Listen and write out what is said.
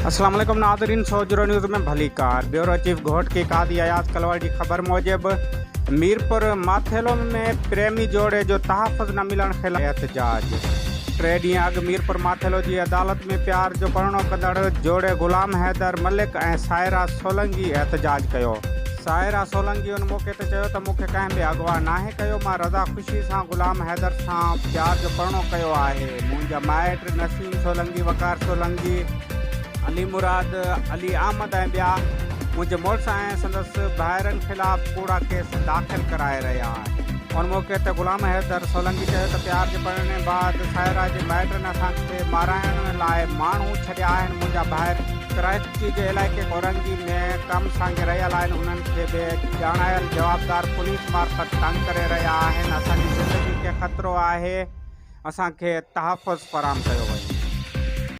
اسلام عليڪم ناظرين سوجهرو نيوز ۾ ڀليڪار بيورو چيف گهوٽڪي قاضي اياز ڪلوڙ جي خبر موجب ميرپور ماٿيلو ۾ پريمي جوڙي جو تحفظ نه ملڻ خلاف احتجاج ٽي ڏينهن اڳ ميرپور ماٿيلو جي عدالت ۾ پيار جو پرڻو ڪندڙ جوڙي غلام حيدر ملڪ ۽ سائره سولنگي احتجاج ڪيو. سائره سولنگي ان موقعي تي چيو ته مون کي ڪنهن به اغوا ناهي ڪيو مان رضا خوشي سان غلام حيدر سان پيار جو پرڻو ڪيو آهي منهنجا مائٽ نسيم سولنگي، وقار سولنگي، علي مراد، علي احمد ۽ ٻيا منهنجي مڙس ۽ سندس ڀائرن خلاف ڪوڙا ڪيس داخل ڪرائي رهيا آهن. ان موقعي تي غلام حيدر سولنگي چيو ته پيار جي پرڻي بعد سائره جي مائٽن اسان کي مارائڻ لاء ماڻهو ڇڏيا آهن، منهنجا ڀائر ڪراچي جي علائقي ڪورنگي ۾ ڪم سانگي رهيل آهن، انهن کي به ڄاڻايل جوابدار پوليس معرفت تنگ ڪري رهيا آهن، اسان جي زندگي کي خطرو آهي. اسان کي تحفظ فراهم ڪيو وڃي.